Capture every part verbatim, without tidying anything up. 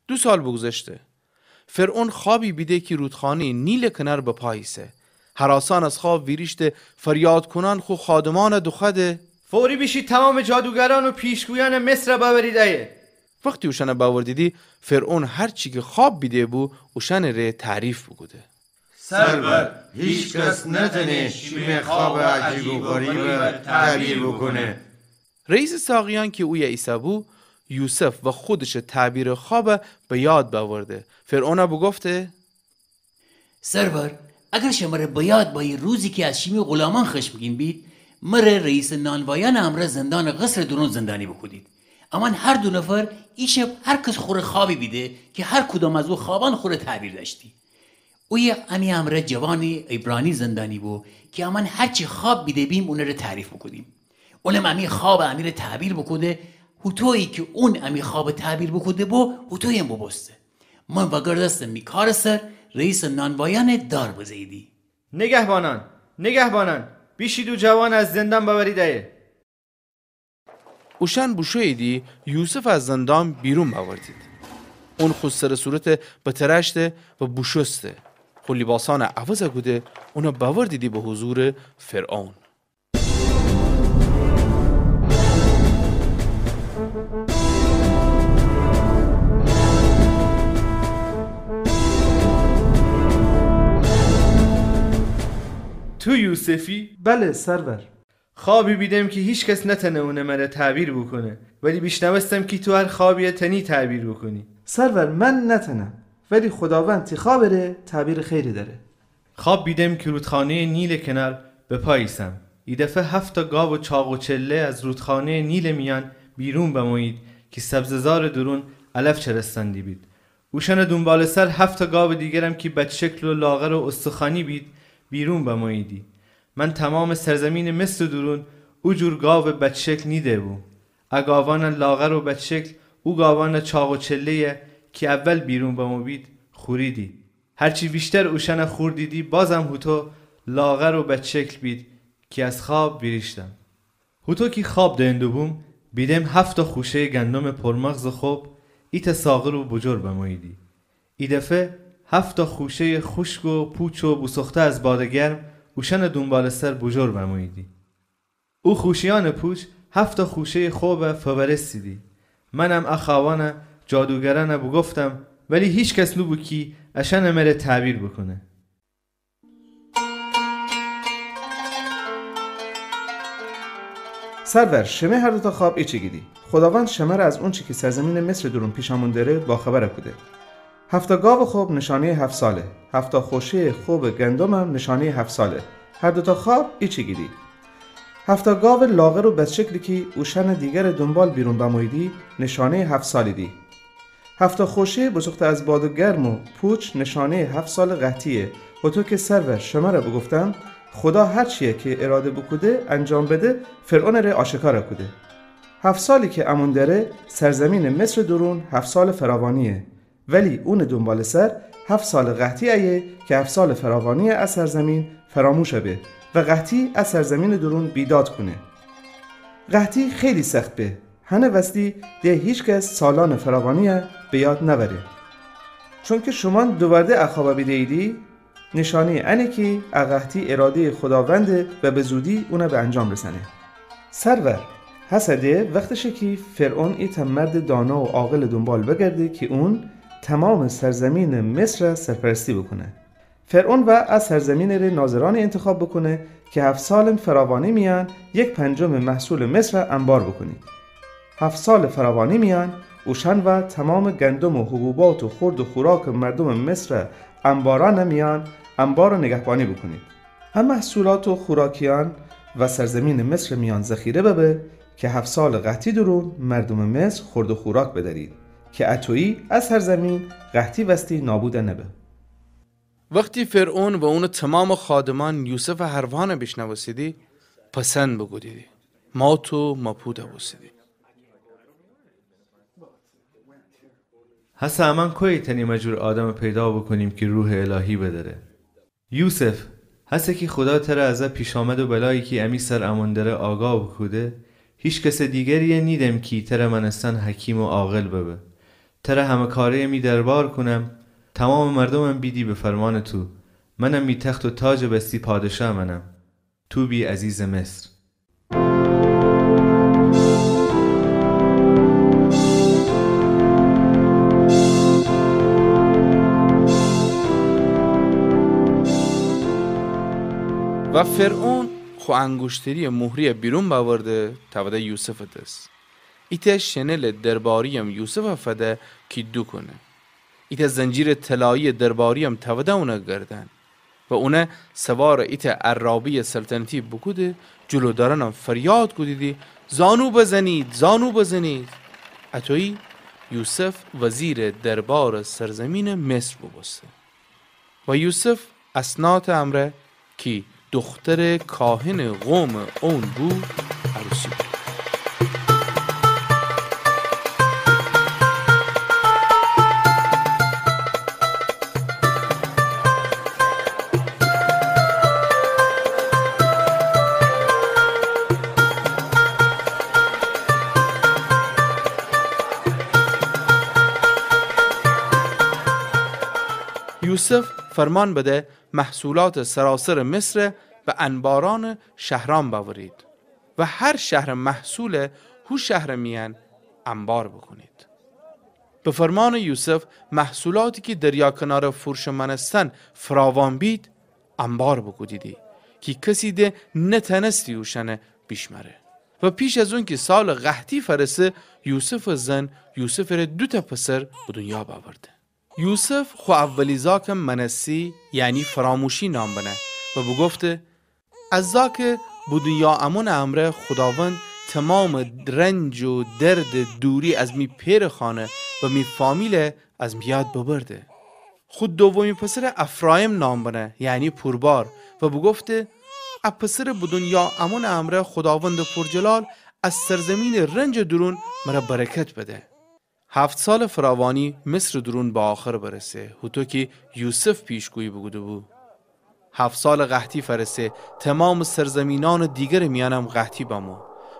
دو سال بوگوذشته. فرعون خوأبی بیده کی رودخانه‌یٚ نیلٚ کنار بپا ایسه. هراسأن از خوأب ویریشته، فریاد کونأن خو خادمأنَ دوخوأده: فوری بیشید تومامٚ جادوگرأن و پیشگویأنَ مصرَ بأورید ایه. وختی اوشأنَ بأوردیدی، فرعون هر چی کی خوأب بیده بو، اوشأنٚ ره تعریف بوکوده. سرور، هیکس نتأنه شیمه خوأبٚ عجیب و غریبَ تعبیر بوکونه. رئیسٚ ساقیأن کی اویه ایسه‌بو، یوسف و خودشٚ تعبیرٚ خوأبَ به یاد بأورده. فرعونَ بوگفته: سرور، اگر شمره به یاد بأیی روزی کی از شیمی غولامأن خشمگین بید، مره رئیسٚ نانوایأنٚ امرأ زندانٚ قصرٚ دورون زندانی بوکودید. امأن هر دو نفر ای شب هر کس خوره خوأبی بیده کی هر کدام از او خوأبأن خوره تعبیر دأشتی. اویه امی امرأ جوانٚ عبرانی زندانی بو کی امأن هر چی خوأب بیده بیم اونٚ ره تعریف بوکودیم. اونم امی خوأبٚ امیره تعبیر بوکوده، هوطویی کی اون امی خوأبٚ تعبیر بوکوده بو، هوطویم بوبوسته. من وأگردستم می کارٚ سر، رئیسٚ نانوایأنَ دار بزه‌ییدی. نگهبانأن، نگهبانأن، بیشید او جوانَ از زندان بأورید ایه. اوشأن بوشوییدی یوسفَ از زندان بیرون بأوردید. اون خو سر و صورتَ بترأشته و بوشوسته، خو لیباسأنَ عوض کوده، اونَ بأوردیدی به حضورٚ فرعون. تو یوسفی؟ بله، سرور. خوأبی بیدم کی هیکس نتأنه اونَ مره تعبیر بوکونه، ولی بیشنوستم کی تو هر خوأبی‌یَ تأنی تعبیر بوکونی. سرور، من نتأنم، ولی خوداوند تی خوأبٚ ره تعبیرٚ خیری دأره. خوأب بیدم کی رودخانه‌یٚ نیلٚ کنار بپا ایسم. ایدفعه هفتا گاوٚ چاق و چله از رودخانه‌یٚ نیلٚ میأن بیرون بمویید کی سبزه‌زارٚ دورون علف چرستن دیبید. اوشأنٚ دونبالٚ سر هفتا گاوٚ دیگرم کی بدشکل و لاغر و استخوأنی بید، بیرون بموییدی. من تومامٚ سرزیمینٚ مصرٚ دورون او جور گاوٚ بدشکل نیده‌بوم. ا گاوأنٚ لاغر و بدشکل او گاوأنٚ چاق و چله‌یَ کی اول بیرون بمو بید، خوریدی. هرچی ویشتر اوشأنَ خوردیدی، بازم هوطو لاغر و بدشکل بید کی از خوأب ویریشتم. هوطو کی خوأب دئن دوبوم، بیدم هفتا خوشه‌یٚ گندمٚ پرمغزٚ خب ایتأ ساغر و بوجور بموییدی. ایدفعه هفتا خوشه‌یٚ خوشک و پوچ و بوسوخته از بادٚ گرم اوشأنٚ دونبالٚ سر بوجور بموییدی. او خوشه‌یأنٚ پوچ هفتا خوشه‌یٚ خوبَ فورستیدی. منم ا خوأبأنَ جادوگرأنَ بوگفتم، ولی هیکس نوبو کی اشأنَ مره تعبیر بوکونه. سرور، شمه هر دوتأ خوأب ایچگیدی. خوداوند شمره از اونچی کی سرزیمینٚ مصرٚ دورون پیشأمون دره باخبر کوده. هفتا گاوٚ خب نشانه‌یٚ هفت ساله. هفتا خوشه‌یٚ خبٚ گندمم نشانه‌یٚ هفت ساله. هر دوتأ خوأب ایچگیدی. هفتا گاوٚ لاغر و بدشکلی کی اوشأنٚ دیگرٚ دونبال بیرون بموییدی، نشانه‌یٚ هفت سالیدی. هفتا خوشه‌یٚ بوسوخته از بادٚ گرم و پوچ نشانه‌یٚ هفت سالٚ قحطییه. هوطو کی سرور شمره بوگفتم، خودا هرچی‌یَ کی اراده بوکوده انجام بده، فرعونٚ ره آشکار کوده. هفت سالی کی امون دره، سرزیمینٚ مصرٚ دورون هفت سالٚ فراوانییه. ولی اونٚ دونبالٚ سر هفت سالٚ قحطی ایه کی هفت سالٚ فراوانییٚ ا سرزیمین فراموش به و قحطی ا سرزیمینٚ دورون بیداد کونه. قحطی خیلی سخت به، هنٚ وستی ده هیکس سالأنٚ فراوانییَ به یاد نأوره. چونکی شومأن دوورده ا خوأبَ بیده‌ییدی، نیشأنه‌یٚ انه کی ا قحطی اراده‌یٚ خوداونده و به زودی اونَ به انجام رسأنه. سرور، هسه ده وختشه کی فرعون ایتأ مردٚ دانا و عاقلٚ دونبال بگرده کی اون تومامٚ سرزیمینٚ مصرَ سرپرستی بوکونه. فرعون وا ا سرزیمینٚ ره ناظرأنی اینتخاب بوکونه کی هفت سالٚ فراوانی میأن یک پنجمٚ محصولٚ مصرَ انبار بوکونید. هفت سالٚ فراوانی میأن اوشأن وا تومامٚ گندم و حبوبات و خورد و خوراکٚ مردومٚ مصرٚ انبارأنٚ میأن انبارٚ نگهبانی بوکونید. ا محصولات و خوراکیأن وا سرزیمینٚ مصرٚ میأن ذخیره ببه کی هفت سالٚ قحطی دورون مردومٚ مصر خورد و خوراک بدأرید کی اطویی ا سرزیمین قحطی وستی نابود نبه. وختی فرعون و اونٚ تومامٚ خادمأن یوسفٚ حرفأنَ بیشنوستیدی، پسند بوکودیدی. مات و مبهوت بوستیدی. هسه امأن کویه تأنیم ا جور آدمَ پیدا بوکونیم کی روحٚ الهی بدأره؟ یوسف، هسه کی خودا تره از ا پیشامد و بلایی کی امی سر امون دره آگاه بوکوده، هیکسٚ دیگری‌یَ نیدم کی تره مأنستن حکیم و عاقل ببه. تره همه‌کاره‌یٚ می دربار کونم، تومامٚ مردومم بیدی به فرمانٚ تو. منم می تخت و تاجٚ بستی پادشاه منم. تو بی عزیزٚ مصر. و فرعون خو انگوشتری‌یٚ مهری‌یَ بیرون بأورده، تأوده یوسفٚ دس. ایتأ شنلٚ درباری‌یم یوسفَ فده کی دوکونه. ایتأ زنجیرٚ طلایی‌یٚ درباری‌یم تأوده اونٚ گردن. و اونه سوارٚ ایتأ عرابه‌یٚ سلطنتی بوکوده، جلودارأنم فریاد کودیدی: زانو بزنید، زانو بزنید! اطویی یوسف وزیرٚ دربارٚ سرزیمینٚ مصر بوبوسته. و یوسف اسناتٚ امرأ کی دوخترٚ کاهنٚ قومٚ اون بو، عروسی بو. یوسف فرمان بده محصولاتٚ سراسرٚ مصر به انبارأنٚ شهرأن بأورید و هر شهرٚ محصول هو شهرٚ میأن انبار بوکونید. به فرمانٚ یوسف محصولاتی کی دریا کنارٚ فورشٚ مأنستن فراوان بید، انبار بوکودیدی کی کسی ده نتأنستی اوشأنَ بیشمأره. و پیش از اونکی سالٚ قحطی فأرسه، یوسفٚ زن یوسفٚ ره دوتأ پسر به دونیا بأورده. یوسف خو اولی زاکَ منسی، یعنی فراموشی نام بنه و بوگفته: از زاکٚ به دونیا امونٚ امرأ خوداوند تومامٚ رنج و دردٚ دوری از می پئرٚ خانه و می فامیل از می یاد ببرده. خو دومی پسرَ افرایم نام بنه، یعنی پوربار، و بوگفته: ا پسرٚ به دونیا امونٚ امرأ خوداوندٚ پرجلال از سرزیمینٚ رنجٚ دورون مره برکت بده. هفت سالٚ فراوانی مصرٚ دورون به آخر برسه، هوطو کی یوسف پیشگویی بوکوده‌بو. هفت سالٚ قحطی فأرسه، تومامٚ سرزیمینأنٚ دیگرٚ میأنم قحطی بمو،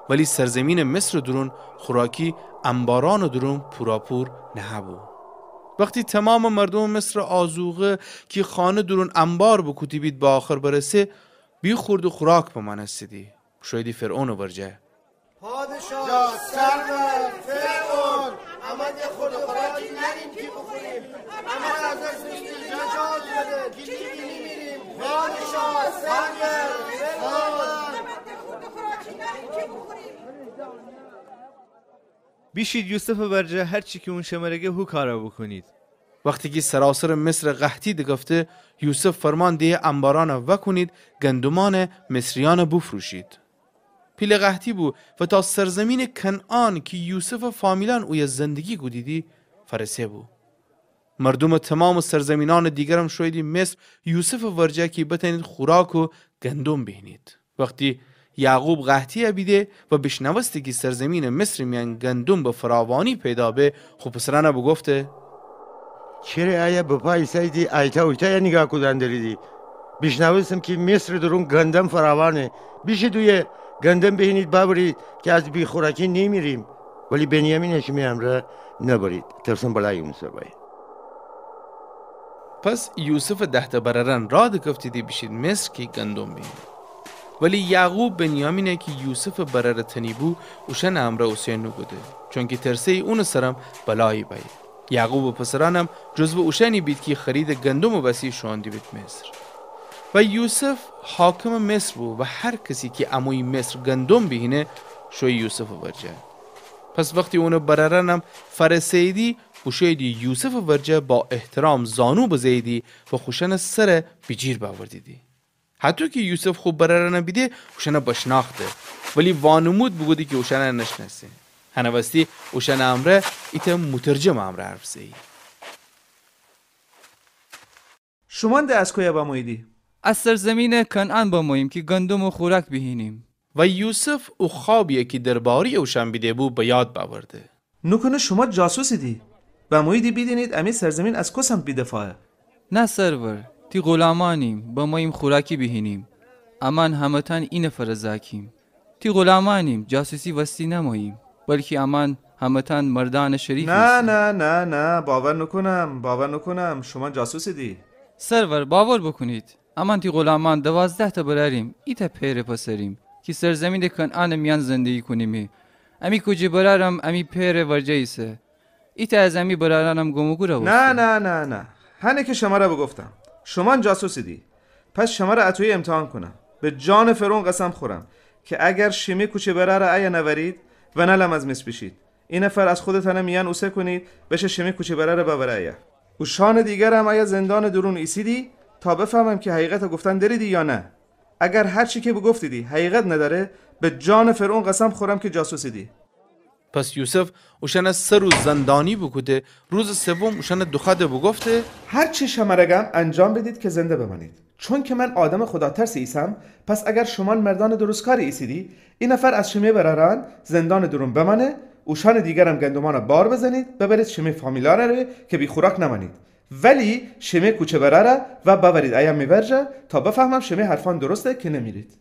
ولی سرزیمینٚ مصرٚ دورون خوراکی انبارأنٚ دورون پوراپور نهه‌بو. وختی تومامٚ مردومٚ مصرٚ آذوقه کی خانه دورون انبار بوکوده بید به آخر برسه، بی‌خورد و خوراک بمأنستیدی. بوشوییدی فرعونٚ ورجه. پادشاه، سرور، فرعون، امان ده خورد و خوراکی نأریم کی بوخوریم. امره از دستٚ دوستٚ نجات بده کی نیمیریم. پادشاه، سرور، فرعون. بیشید یوسفٚ ورجه، هر چی کی اون شمره گه هو کارَ بوکونید. وختی کی سراسرٚ مصرَ قحطی دکفته، یوسف فرمان دیه انبارأنَ وأکونید، گندمأنَ مصریأنَ بوفروشید. پیله قحطی بو و تا سرزیمینٚ کنعان کی یوسفٚ فامیلأن اویه زندگی کودیدی، فأرسه‌بو. مردومٚ تومامٚ سرزیمینأنٚ دیگرم شوییدی مصر یوسفٚ ورجه کی بتأنید خوراک و گندم بیهینید. وختی یعقوب قحطیَ بیده و بیشنوسته کی سرزیمینٚ مصرٚ میأن گندم به فراوانی پیدا به، خو پسرأنَ بوگفته: چره ایه به پا ایسه‌ییدی، ایتأ اویتأیَ نیگاه کودن دریدی؟ بیشنوستم کی مصرٚ دورون گندم فراوانه. بیشید اویه گندم بیهینید بأورید کی از بی‌خوراکی نیمیریم. ولی بنیامینَ شیمی امرأ نبرید، ترسم بلایی اون سر بأیه. پس یوسفٚ ده‌تأ برأرأن راه دکفتیدی بیشید مصر کی گندم بیهینید. ولی یعقوب بنیامینَ کی یوسفٚ برأرٚ تنی بو، اوشأنٚ امرأ اوسه نوکوده، چونکی ترسه‌یی اونٚ سرم بلایی بأیه. یعقوبٚ پسرأنم جزوٚ اوشأنی بید کی خریدٚ گندمٚ وسی شوئون دیبید مصر. و یوسف حاکمٚ مصر بو و هر کسی کی امویی مصر گندم بیهینه، شویی یوسفٚ ورجه. پس وختی اونٚ برأرأنم فأرسه‌ییدی، بوشوییدی یوسفٚ ورجه با احترام زانو بزه‌ییدی و خوشأنٚ سرَ بیجیر بأوردیدی. هطو کی یوسف خو برأرأنَ بیده، اوشأنَ بشنأخته، ولی وانمود بوکوده کی اوشأنَ نشنأسه. هنٚ وستی اوشأنٚ امرأ ایتأ مترجمٚ امرأ حرف زه‌یی. شومأن ده از کویه بموییدی؟ از سرزیمینٚ کنعان بموییم کی گندم و خوراک بیهینیم. و یوسف او خوأبی‌یَ کی درباری اوشأن بیده‌بو به یاد بأورده. نوکونه شوما جاسوسیدی؟ بموییدی بیدینید امی سرزیمین از کو سمت بی‌دفاعه؟ نه سرور، تی غلامأنیم، بموییم خوراکی بیهینیم. امأن همه‌تأن اینفرٚ زأکیم. تی غلامأنیم، جاسوسی وستی نموییم، بلکی امأن امه‌تأن مردأنٚ شریف ایسید. نه، نه، نه، نه، باور نوکونم، باور نوکونم، شومأن جاسوسیدی. سرور، باور بوکونید. امأن تی غلامأن دوازده‌تأ برأریم، ایتأ پئرٚ پسریم، کی سرزیمینٚ کنعانٚ میأن زندگی کونیمی. امی کوجه برأرم امی پئرٚ ورجه ایسه. ایتأ از امی برأرأنم گم و گور بوسته. نه، نه، نه، نه. هنه کی شمره بوگفتم، شومأن جاسوسیدی. پس شمره اطویی امتحان کونم. به جانٚ فرعون قسم خورم کی اگر شیمی کوچه برأره ایه نأورید، ونلم از مصر بیشید، ای نفر از خودتأنٚ میأن اوسه کونید، بشه شیمی کوچه برأره بأوره ایه. اوشأنٚ دیگرم ایه زندانٚ دورون ایسیدی تا بفهمم کی حقیقت گفتن دریدی یا نه. اگر هر چی کی بوگفتیدی حقیقت ندأره، به جانٚ فرعون قسم خورم کی جاسوسیدی. پس یوسف اوشأنه سه روز زندانی بوکوده، روزٚ سوم اوشأنه دوخوأده بوگفته: هر چی شمره گم انجام بدید کی زنده بمأنید. چونکی من آدمٚ خوداترسی ایسم، پس اگر شومأن مردأنٚ درستکاری ایسیدی، ای نفر از شیمی برأرأن زندانٚ دورون بمأنه، اوشأنٚ دیگرم گندمأنه بار بزنید، ببرید شیمی فامیلأنٚ ره کی بی‌خوراک نمأنید. ولی شیمی کوچه برأره و بأورید ایه می ورجه تا بفهمم شیمی حرفأن درسته کی نمیرید.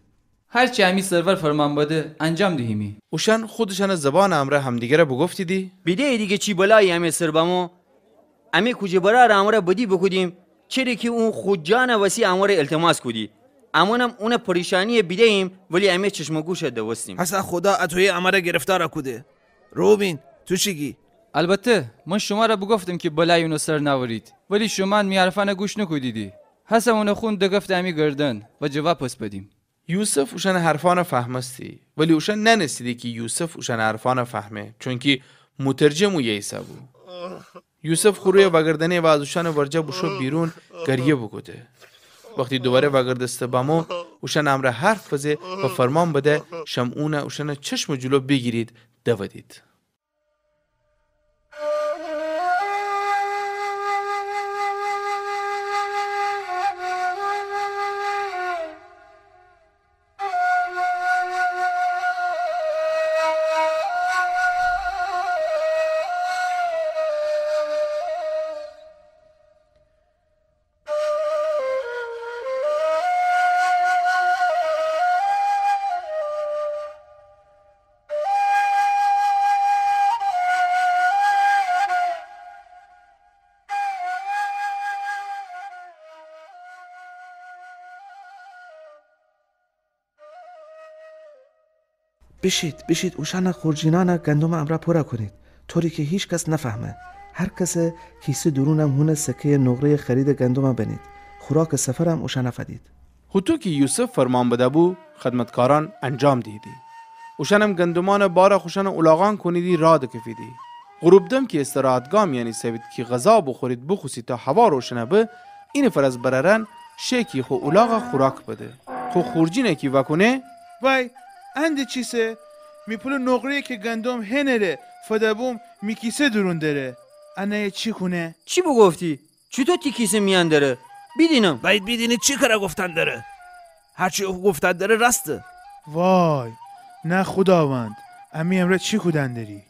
هر چی امی سرور فرمان بده، انجام دهیمی. اوشأن خودشأنٚ زبانٚ امرأ همدیگره بوگفتیدی: بیده‌ییدی کی چی بلایی امه سر بمو؟ امی کوجه برأرٚ امرأ بدی بوکودیم، چره کی اون خو جانٚ وسی امره التماس کودی. امونم اونٚ پریشانیی بیده‌ییم، ولی امی چشم و گوش دوستیم. هسه خودا اطویی امره گرفتار کوده. روبین، تو چی گی؟ البته، من شمره بوگفتم کی بلایی اونٚ سر نأورید، ولی شومأن می حرفأنه گوش نوکودیدی. هسه اونٚ خون دگفته امی گردن و جواب پس بدیم. یوسف اوشأنٚ حرفأنه فهمستی، ولی اوشأن نأنستیدی کی یوسف اوشأنٚ حرفأنه فهمه، چونکی مترجم اویه ایسه‌بو. یوسف خو رویه وأگردأنه و از اوشأنٚ ورجه بوشو بیرون گریه بوکوده. وختی دوواره وأگردسته بمو، اوشأنٚ امرأ حرف بزه و فرمان بده شمعونه اوشأنٚ چشمٚ جلو بیگیرید، دودید. بیشید، بیشید، اوشأنٚ خورجینأنه گندمٚ امرأ پوره کونید، طوری کی هیکس نفهمه. هر کسٚ کیسه دورونم هونٚ سکه‌یٚ نقره‌یٚ خریدٚ گندمه بنید. خوراکٚ سفرم اوشأنه فدید. هوطو کی یوسف فرمان بده‌بو، خدمتکارأن انجام دیهیدی. اوشأنم گندمأنٚ باره خوشأنٚ الاغأن کونیدی راه دکفیدی. غروب دم کی استراحتگاه میأن ایسه‌بید کی غذا بوخورید بوخوسید تا هوا روشن به، ای نفر از برأرأن شه کی خو الاغه خوراک بده. خو خورجینه کی وأکونه: وای، ان ده چیسه؟ می پول نقره‌یی کی گندم هنٚ ره فده‌بوم می کیسه دورون دره. انه چی کونه؟ چی بوگفتی؟ چوطو تی کیسه میأن دره؟ بیدینم. بأید بیدینید چی کره گفتن دره. هر چی او گفتن دره راسته. وای، نه خوداوند، امی امرأ چی کودن دری؟